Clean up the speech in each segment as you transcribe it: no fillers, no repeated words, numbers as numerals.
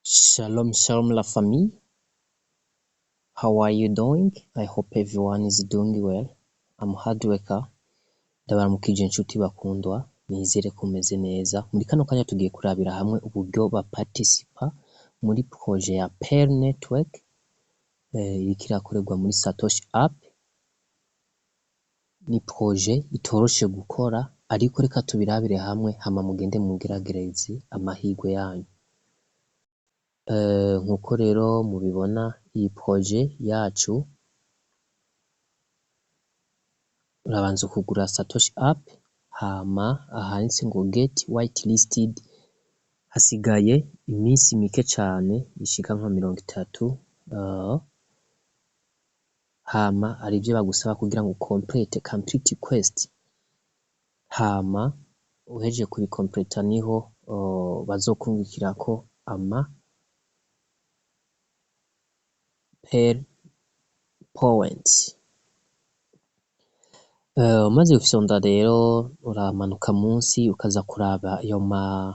Shalom shalom la famille, how are you doing? I hope everyone is doing well. I'm hard worker. Ndabaramukije inshuti bakundwa, nizere ko mumeze neza. Muri kano kanya tugiye kurabira hamwe uburyo baparticipa muri projet ya Pearl Network iriko irakorerwa muri Satoshi app. Ni projet itoroshe gukora ariko reka tubirabire hamwe hama mugende mugeragereze amahirwe yanyu. Nkuko rero mubibona iyi projet yacu urabanza ukugura Satoshi app hama ahanditse ngo get whitelisted hasigaye iminsi mike cane ishika nka 30, hama hari ivyo bagusaba kugira ngo complete complete quest, hama uhejeje kubikompleta niho bazokungukirako ama per point. Umaze gufyonda rero uramanuka munsi ukaza kuraba ayo ma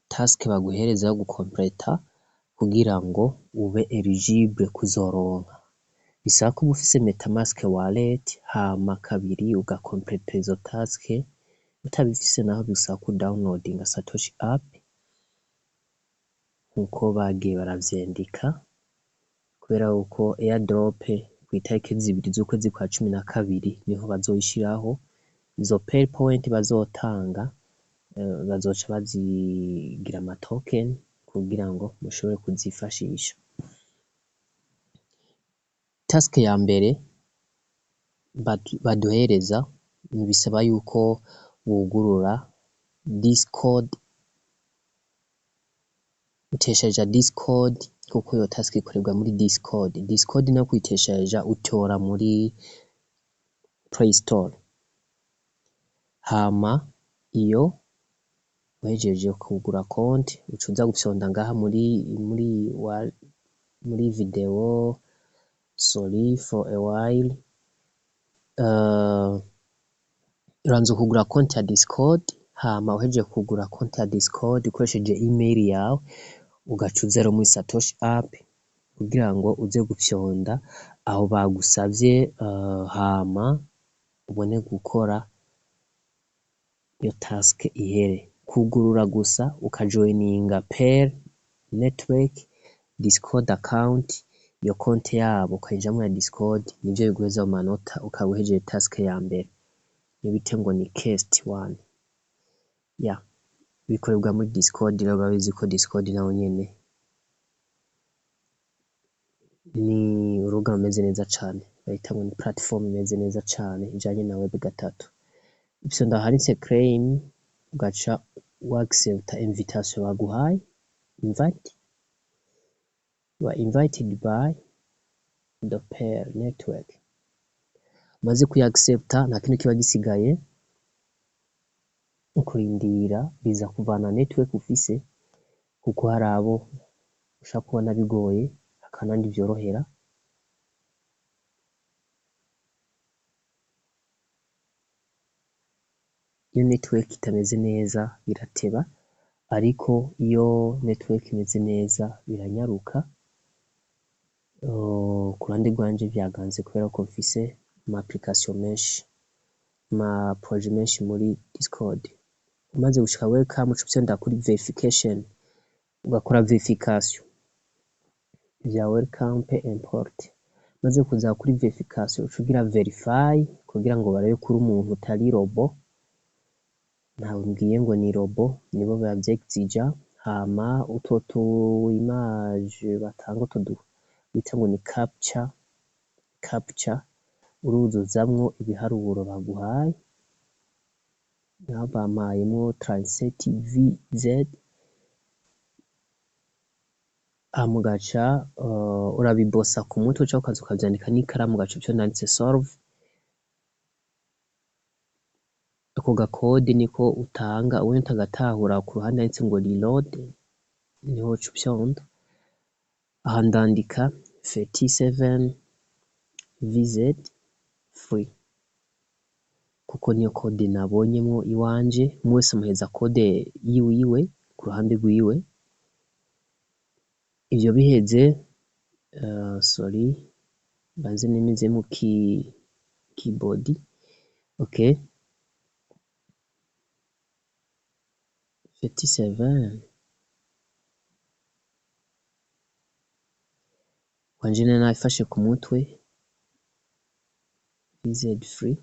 task baguhereza yo gukompleta kugira ngo ube eligible kuzoronka. Bisaba kuba ufise metamask wallet hama kabiri ugakompleta izo task, utabifise naho bisaba ku downloadinga Satoshi app nkuko bagiye baravyandika, kubera yuko airdrop kw'itariki 2 z'ukwezi kwa 12 niho bazoyishiraho. Izo pay point bazotanga bazoca bazigira ama token kugira ngo mushobore kuzifashisha. Task ya mbere baduhereza bisaba yuko wugurura Discord, utesheja Discord kuko iyo task ikorerwa muri Discord. Discord no kuyitesheja utora muri Play Store. Hama iyo uhejeje kugura konti uca uza gufyonda ngaha muri video, sorry for a while, uranza kugura konti ya Discord, hama uhejeje kugura konti ya Discord ukoresheje email yawe ugaca uza rero muri Satoshi app kugira ngo uze gufyonda aho bagusavye, hama ubone gukora iyo task ihere. Kugurura gusa ukajoininga Pearl Network Discord account, iyo konti yabo ukayijamwo ya Discord, nivyo biguheza mu manota ukaba uhejeje task ya mbere. Niyo bita ngo ni quest 1. Ya bikorerwa muri Discord rero urabizi ko Discord nayo nyene ni urubuga rumeze neza cane, bayita ngo ni platform imeze neza cane ijanye na web 3. Ufyonda ahanditse claim ugaca w'accepta invitation baguhaye, invite, you are invited by the Pearl Network. Umaze kuya accepta nta kindi kiba gisigaye ukurindira, biza kuvana network ufise kuko hari abo ushobora kubona bigoye hakaba n'abandi vyorohera. Iyo network itameze neza birateba, ariko iyo network imeze neza biranyaruka. Ku ruhande rwanje vyaganze kubera ko mfise ama application menshi, ama projet menshi muri Discord. Umaze gushika welcome uca ufyonda kuri verification ugakora verification vya welcome peu importe. Umaze kuza kuri verification uca ugira verify kugira ngo barabe ko uri umuntu utari robot, ntawe mbwiye ngo ni robot, nibo bavyexija. Hama utwo tu image batanga utwo bita ngo ni captcha, captcha uruzuzamwo ibiharuro baguhaye, naho bampayemwo 37 VZ, hama ugaca urabibosa ku mutwe canke ukaza ukavyandika n'ikaramu ugaca ufyonda handitse solve. Ako gakode niko utanga, ubundi utagatahura ku ruhande handitse ngo reload niho uca ufyonda. Aha ndandika 37 VZ free. Kuko niyo code nabonyemwo iwanje. Umwe wese amuheza code yiwiwe ku ruhande rwiwe. Ivyo biheze, sorry, mbanze nemezemo keyboard. Okay, 37 wanje nari nayifashe ku mutwe, VZ free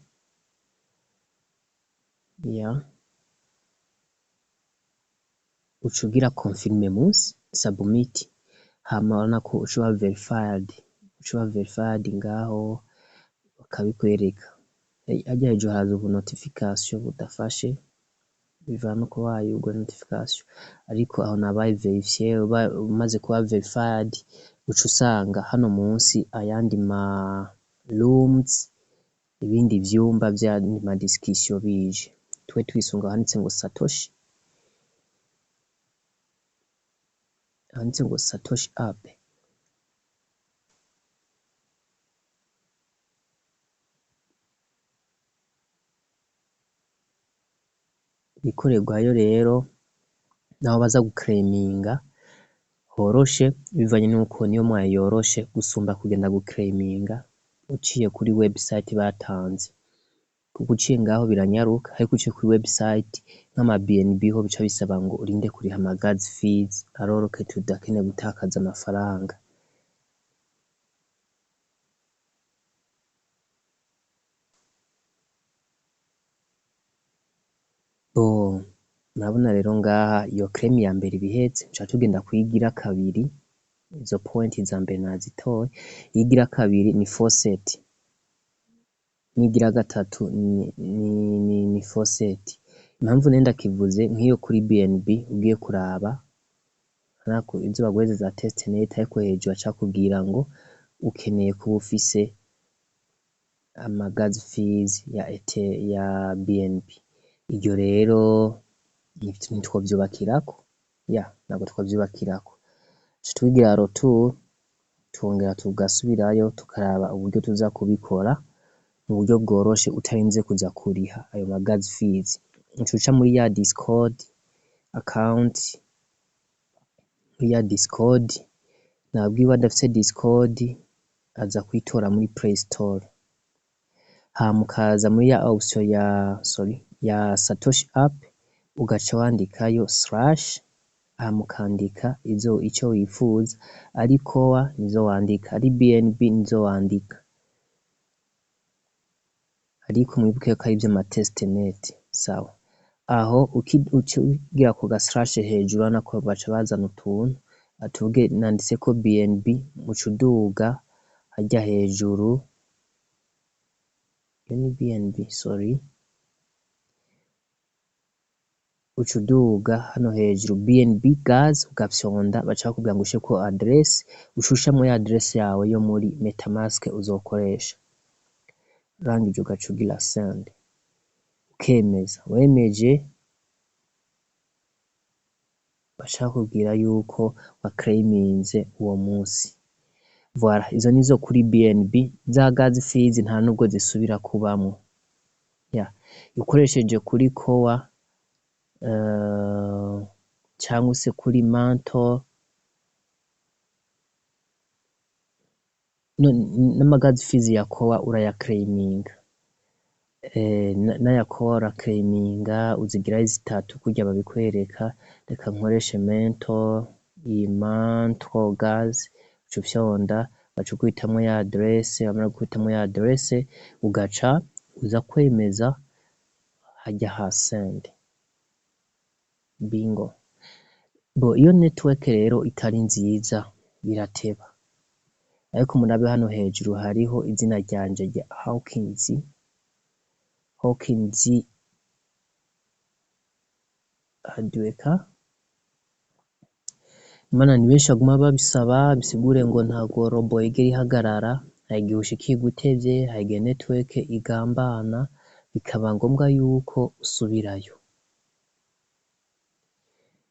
ya uca ugira confirme munsi, submit. Hama urabona ko uca uba verified, uca uba verified ngaho bakabikwereka. Harya hejuru haza ubu notification budafashe, bivana nuko wayugura notification, ariko aho nabaye verifié. Umaze kuba verified, uca usanga hano munsi ayandi ma rooms, ibindi vyumba vy'ayandi ma discussion bije. Twe twisunga handitse ngo Satoshi, handitse ngo Satoshi app. Ibikorerwayo rero, naho baza guclaiminga horoshe, bivanye nuko niyo mwayo yoroshe gusumba kugenda guclaiminga uciye kuri website batanze, kuko uciye ngaho biranyaruka, ariko uciye kuri website nk'ama BNB ho bica bisaba ngo urinde kuriha ama gas fees, alors que tudakeneye gutakaza amafaranga. Bon, murabona rero ngaha iyo claim ya mbere ibiheze, nca tugenda kuyigira kabiri. Izo point za mbere nazitoye. Iyigira kabiri ni faucet, nigira gatatu ni faucet. Impamvu nenda kivuze nk'iyo kuri BNB, ugiye kuraba nako izo baguheze za testnet, ariko hejuru acakubwira ngo ukeneye kuba ufise ama gas fees ya ete ya BNB. Iryo rero ntitwovyubakirako, ya ntabwo twovyubakirako. Tugira retour, twongera tugasubirayo, tukaraba uburyo tuza kubikora mu buryo bworoshe utarinze kuza kuriha ayo ma gas fees. Uca uca muri ya Discord account, muri ya Discord nabwiwe adafise Discord aza kuyitora muri Play Store, hama ukaza muri ya option ya, sorry, ya Satoshi app, ugaca wandikayo slash, hama ukandika izo ico wifuza. Ari Core nizo wandika, ari BNB nizo wandika, ariko mwibuke ko ari ivy'ama testnet. Sawa, aho ukigira ku ga slash hejuru, urabona ko baca bazana utuntu. Atuvuge nanditseko BNB, muca uduga harya hejuru, iyo ni BNB, sorry. Uca uduga hano hejuru BNB gas, ugafyonda, baca bakubwira ngo ushireko adresse, uca ushiramwo ya adresse yawe yo muri MetaMask uzokoresha. Urangije ugaca ugira send, ukemeza. Wemeje, baca bakubwira yuko waclaiminze uwo munsi. Voilà, izo nizo kuri BNB. Za gas fees nta nubwo zisubira kubamwo. Ya, ukoresheje kuri Core cyangwa se kuri Mantle no, n'ama gas fees ya Core urayaclaiminga, n'aya Core uraclaiminga, uzigirayo zitatu kurya babikwereka. Reka nkoreshe Mantle, iyi Mantle gas, uca ufyonda, baca uguhitamwo ya adresse. Wamara guhitamwo ya adresse, ugaca uza kwemeza harya ha send, bingo. Bo iyo network rero itari nziza birateba, ariko murabe hano hejuru hariho izina ryanje rya Hawkins, Hawkins Hadweka. Mana, ni benshi baguma babisaba, bisigure ngo ntago robot igera ihagarara. Hari igihe ushikirwa utevye, hari igihe network igambana, bikaba ngombwa yuko usubirayo,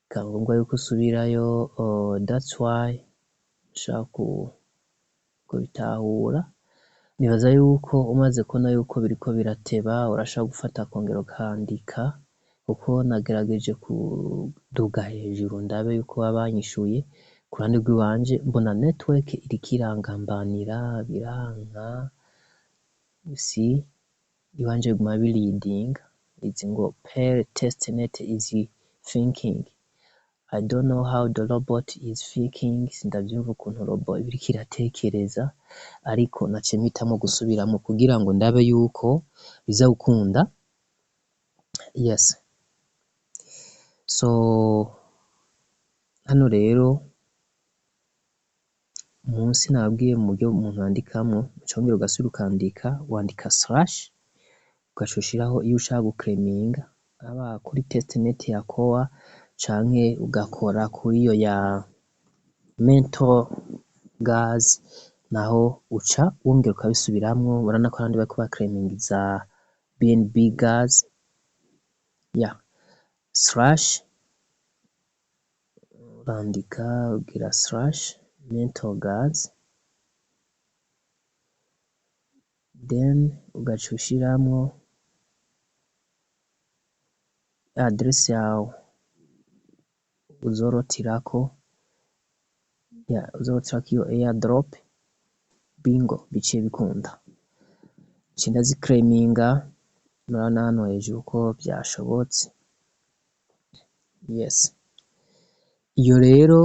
bikaba ngombwa yuko usubirayo. That's why nshaka kubitahura. Nibaza yuko umaze kubona yuko biriko birateba, urashobora gufata akongera ukandika, kuko nagerageje kuduga hejuru ndabe yuko baba banyishuye. Ku ruhande rw'iwanje mbona network iriko irangambanira, biranka si iwanje biguma biridinga izi ngo Pearl testnet is thinking. I don't know how the robot is thinking, sindavyumva ukuntu robot iriko iratekereza, ariko naciye mpitamwo gusubiramwo kugira ngo ndabe yuko biza gukunda. Yes, so hano rero munsi nababwiye mu buryo umuntu yandikamwo, uca wongera ugasubira ukandika, wandika slash ugaca ushiraho iyo ushaka guclaiminga, haba kuri testnet ya Core canke ugakora kuri iyo ya Mentor Gas, naho uca wongera ukabisubiramwo. Urabona ko abandi bariko baclaiminga za BNB Gas ya slash, urandika ugira slash Mentor Gas, then ugaca ushiramwo address yawe uzorotirako, ya uzorotirako iyo airdrop. Bingo, biciye bikunda, nca ndaziclaiminga. Murabona hano hejuru ko vyashobotse. Yes, iyo rero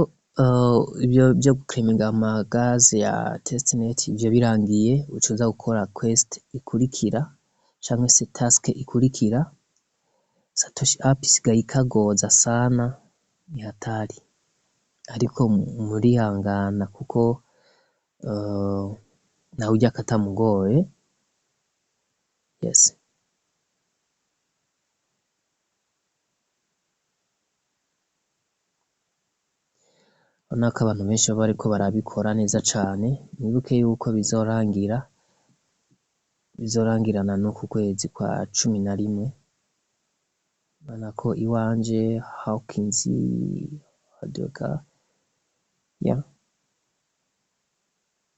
ivyo vyo guclaiminga ama gas ya testnet, ivyo birangiye, uca uza gukora quest ikurikira canke se task ikurikira. Satoshi app isigaye ikagoza sana, ni hatari, ariko murihangana kuko nawe urya katamugoye. Yes, urabona ko abantu benshi baba bariko barabikora neza cane. Mwibuke yuko bizorangira, bizorangirana n'uku kwezi kwa 11. Urabona ko iwanje Hawkins Hadoka ya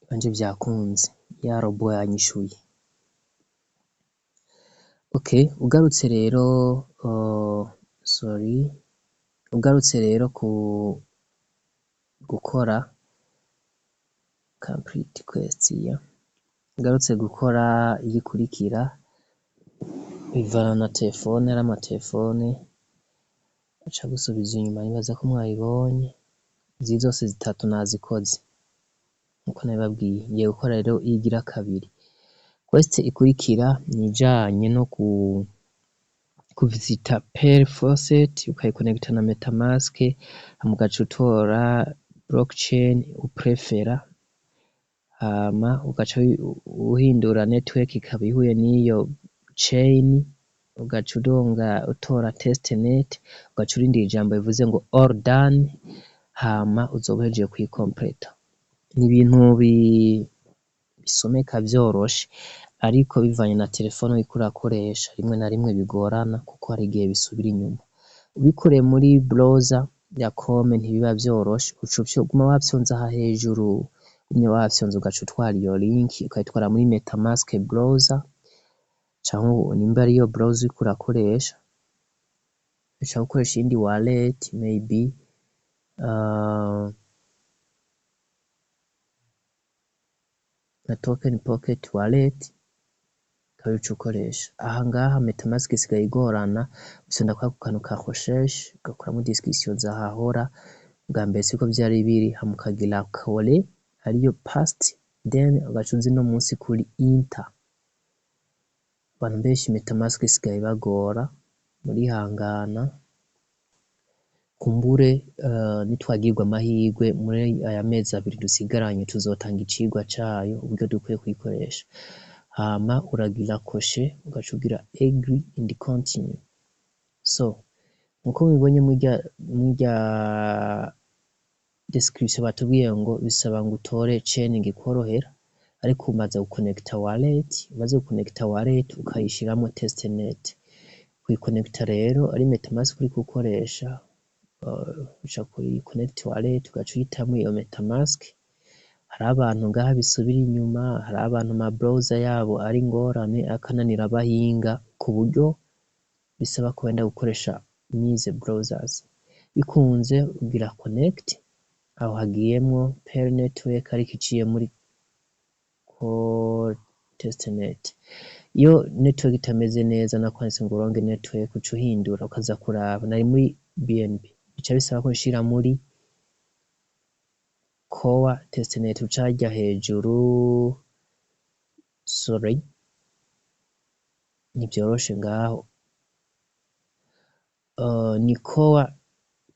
iwanje vyakunze, ya robot yanyishuye. Okay, ugarutse rero, sorry, ugarutse rero ku gukora complete quest, ya ugarutse gukora iyikurikira, bivana na telefone, ari amatelefone aca gusubiza inyuma. Nibaza ko mwabibonye, izi zose zitatu nazikoze nkuko nabibabwiye. Ngiye gukora rero iyigira kabiri. Quest ikurikira nijanye no ku kuvisita Pearl Faucet, ukayikonekta na MetaMask, hama ugaca utora blockchain uprefera, hama ugaca uhindura network ikaba ihuye n'iyo chain, ugaca uronga utora testnet, ugaca urindira ijambo rivuze ngo all done, hama uzoba uhejeje kuyikompleta. Ni ibintu bisomeka vyoroshe, ariko bivanye na telefone uriko urakoresha rimwe na rimwe bigorana, kuko hari igihe bisubira inyuma. Ubikoreye muri browser ya Chrome ntibiba vyoroshe, uca uguma wafyonze aha hejuru, ugumye wafyonze ugaca utwara iyo link ukayitwara muri MetaMask browser, canke nimba ariyo browser uriko urakoresha, ushobora gukoresha iyindi wallet, maybe nka Token Pocket wallet, akaba arico ukoresha. Aha ngaha MetaMask isigaye igorana, ufyonda kwako kantu ka recherche ugakuramwo discussion zahahora, bwa mbere siko vyari biri, hama ukagira coller ariyo paste, then ugaca uza ino munsi kuri enter. Abantu benshi MetaMask isigaye ibagora, murihangana, kumbure nitwagirwa amahirwe muri aya mezi 2 dusigaranye tuzotanga icigwa cayo uburyo dukwiye kuyikoresha. Hama uragira cocher, ugaca ugira agree and continue. So nkuko mubibonye mwirya description batubwiye ngo bisaba ngo utore chain ikworohera, ariko umaze guconnecta wallet, umaze guconnecta wallet ukayishiramwo testnet. Kuyikonekita rero ari MetaMask uriko ukoresha, uca kuri connect wallet ugaca uhitamwo iyo MetaMask, Hari abantu ngaha bisubira inyuma, hari abantu ama browser yabo ari ingorane akananira abahinga ku buryo bisaba ko wenda gukoresha n'izi browsers. Bikunze ugira connect, aho hagiyemwo Pair Network ariko iciye muri Core Testnet. Iyo network itameze neza, nakwanditse ngo wrong network, uca uhindura ukaza kuraba. Nari muri BNB, bica bisaba ko nshira muri Core Testnet, uca harya hejuru. Sorry, ntivyoroshe ngaho. Ni Core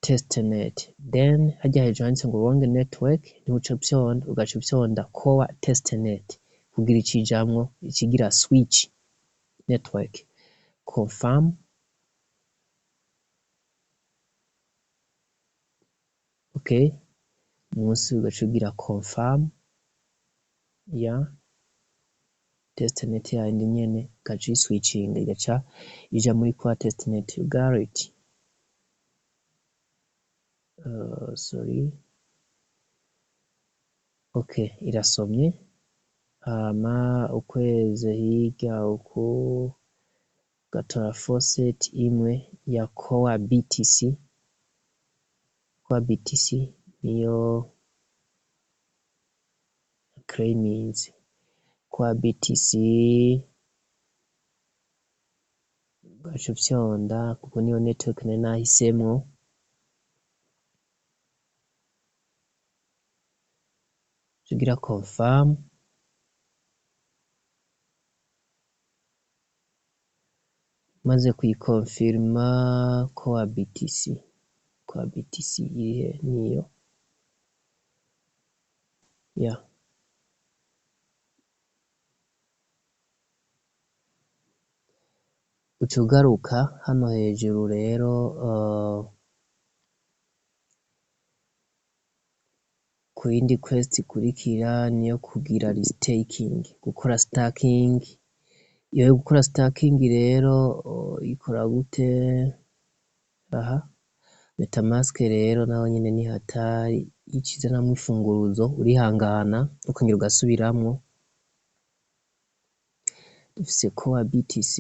Testnet, then harya hejuru handitse ngo wrong network, niho uca ufyonda, ugaca ufyonda Core Testnet kugira icijamwo ikigira switch network, confirm. Okay, munsi ugaca ugira confirm ya testnet yayindi nyene, igaca iswitchinga igaca ija muri Core Testnet. You got it. Sorry, okay, irasomye. Hama ukweze hirya uku ugatora faucet imwe ya Core BTC. Core BTC niyo claimings Core BTC, ugaca ufyonda kuko niyo network nari nahisemwo. Ugira confirm, maze kuyikonfirma Core BTC. Core BTC irihe? Niyo ya uca ugaruka hano hejuru rero, ku yindi quest ikurikira niyo kugira restaking, gukora staking. Iyo yo gukora staking rero ikora gute? Aha MetaMask rero naho nyene ni hatari, icizanamwo imfunguruzo urihangana ukongera ugasubiramwo. Dufise Core BTC,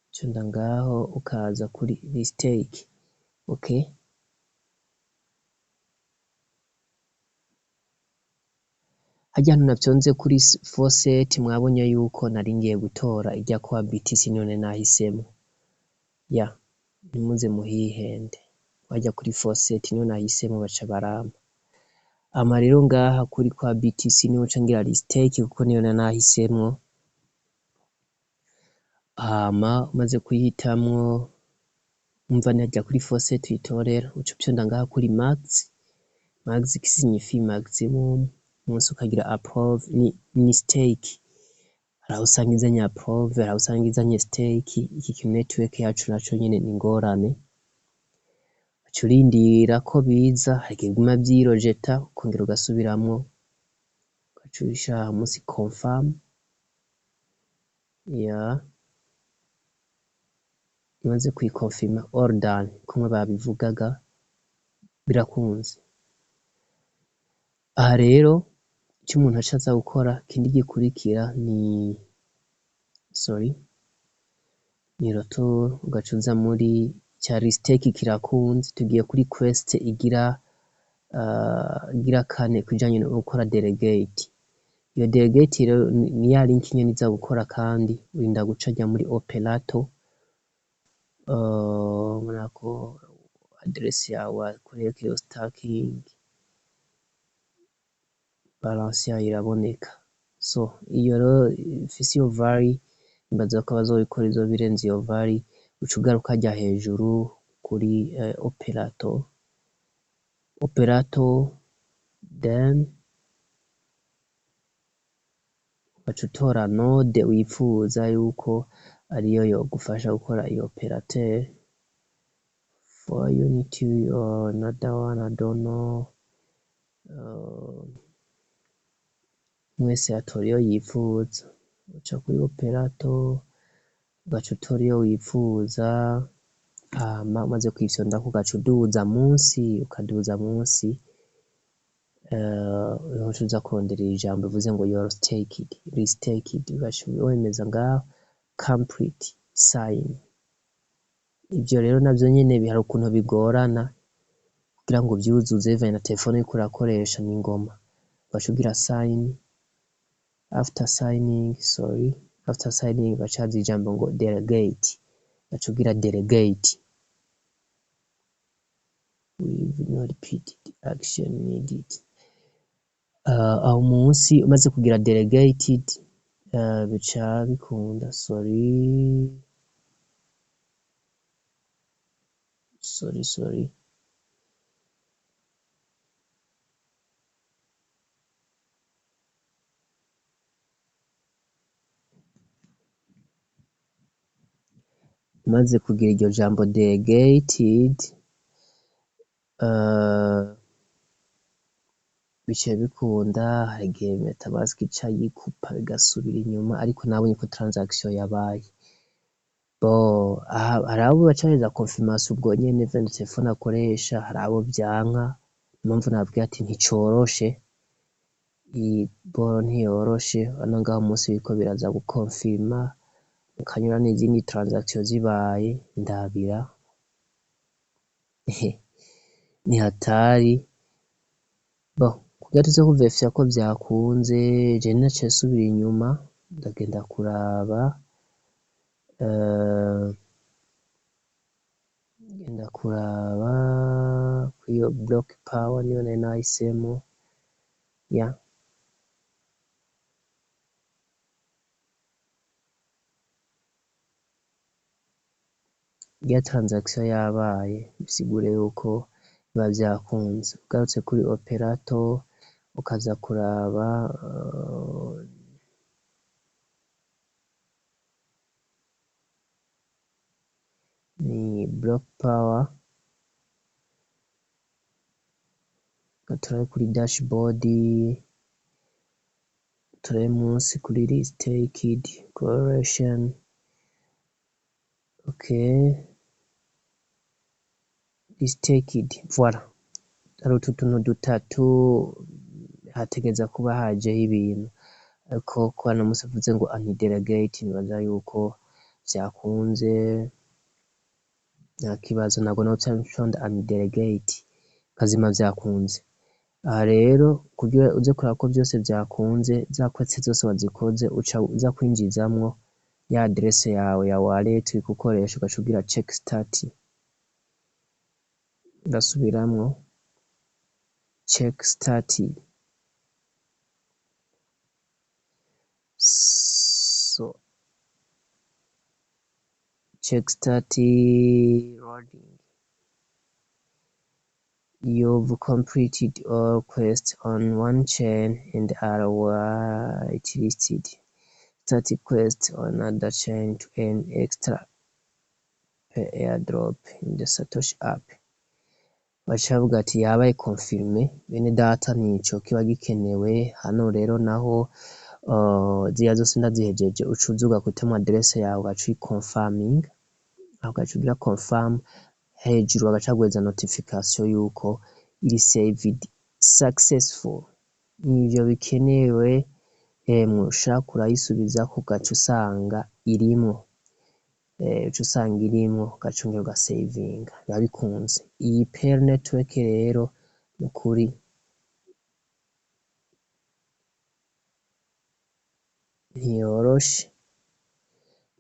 uconda ngaho ukaza kuri restake. Okay, harya hantu nafyonze kuri faucet mwabonye yuko nari ngiye gutora irya Core BTC, none nahisemwo ya ntimuze muhihende, harya kuri faucet niyo nahisemwo baca barampa. Ama rero ngaha kuri Core BTC niho nca ngira restake kuko niyo nahisemwo. Hama umaze kuyihitamwo, umva harya kuri faucet uyitorera, uca ufyonda ngaha kuri max. Max qui signifie maximum, munsi ukagira approve. Ni stake, hari aho usanga izanye approve, hari aho usanga izanye stake. Iki kintu network yacu naco nyene ni ingorane, uca urindira ko biza, hari igihe biguma vyirojeta ukongera ugasubiramwo, ugaca ushira munsi confirm ya umaze kuyikonfirma, all done kumwe babivugaga, birakunze. Aha rero ico umuntu aca aza gukora kindi gikurikira ni, sorry, ni retour, ugaca uza muri ca restake, kirakunze. Tugiye kuri quest igira kane kujanye no gukora delegate. Iyo delegate rero ni ya link nyene iza gukora, kandi urinda guca aja muri operator, murako address yawe wakoreyeko iyo staking, balance yayo iraboneka. So iyo rero ifise iyo value, nibaza ko bazobikora izoba irenze iyo value. Uca ugaruka harya hejuru kuri operator, then ugaca utora node wipfuza yuko ariyo yogufasha gukora iyo operateur for unity or another one, I don't know. Mwese atora iyo yipfuza, uca kuri operator ugaca utora iyo wipfuza. Hama umaze kuyifyondako ugaca uduza munsi, ukaduza munsi. Niho uza kurondera ijambo bivuze ngo your staked, restaked, ugaca wemeza ngaho complete sign. Ivyo rero navyo nyene hari ukuntu bigorana kugira ngo uvyuzuze bivanye na telefone uriko urakoresha n'ingoma. Ugaca ugira sign, after signing, sorry, after signing ugaca haza ijambo ngo delegate, ugaca ugira delegate with no repeated action needed. Aho munsi umaze kugira delegated, bica bikunda. Sorry, sorry, sorry. Umaze kugira iryo jambo delegated, bice bikunda. Hari igihe MetaMask ica yikupa bigasubira inyuma, ariko nabonye ko transaction yabaye. Bon, hari abo baca baheza confirmation ubwo nyene bivanye na telefone akoresha, hari abo vyanka. Impamvu nababwiye ati nticoroshe, iyi boro ntiyoroshe. Hano ngaho munsi biriko biraza gukonfirma, ukanyura n'izindi transaction zibaye, ndabira ni hatari. Bon, kugira tuze kuverifya ko vyakunze, je naciye nsubira inyuma ndagenda kuraba, ngenda kuraba kw'iyo block power niyo nari nahisemwo ya. Irya transaction yabaye, bisigure yuko biba vyakunze. Ugarutse kuri operator ukaza kuraba, ni block power, turabe kuri dashboard, turabe munsi kuri restaked correlation. Okay, restaked, voilà. Hari utu tuntu dutatu hategeza kuba hajeho ibintu, ariko ko hano musi avuze ngo undelegate, nibaza yuko vyakunze, nta kibazo. Ntabwo noca nshonda undelegate, kazima vyakunze. Aha rero kugira uze kuraba ko vyose vyakunze, za quest zose wazikoze, uca uza kwinjizamwo ya adresse yawe ya wallet uriko ukoresha, ugaca ugira check start. Ndasubiramwo check start. So check start loading. You've completed all quests on one chain and are whitelisted. Start quest on another chain to earn extra per airdrop in the Satoshi app. Baca bavuga ati yabaye confirme. Bene data, nico kiba gikenewe hano rero. Naho ziriya zose ndazihejeje, uca uza ugakutamwo adresse yawe, ugaca uyiconfirming, aho ugaca ugira confirm hejuru, bagaca baguhereza notification yuko iri saved successful. Nivyo bikenewe. Emwe, ushaka urayisubizako, ugaca usanga irimwo, uca usanga irimwo, ugaca wongera ugasavinga, biba bikunze. Iyi Pair Network rero nukuri ntiyoroshe,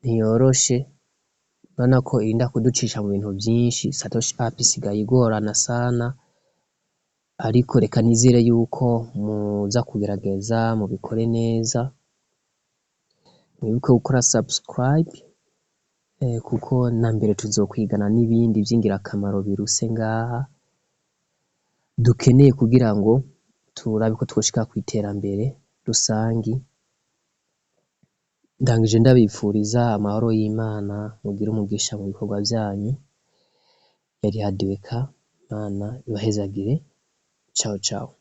ntiyoroshe. Urabona ko irinda kuducisha mu bintu vyinshi. Satoshi app isigaye igorana sana, ariko reka nizere yuko muza kugerageza mubikore neza. Mwibuke gukora subscribe, kuko na mbere tuzokwigana n'ibindi vy'ingirakamaro biruse ngaha dukeneye kugira ngo turabe ko twoshika kw'iterambere rusangi. Ndangije ndabipfuriza amahoro y'Imana, mugire umugisha mu bikorwa vyanyu. Yari Hadiweka, Imana ibahezagire. Ciao ciao.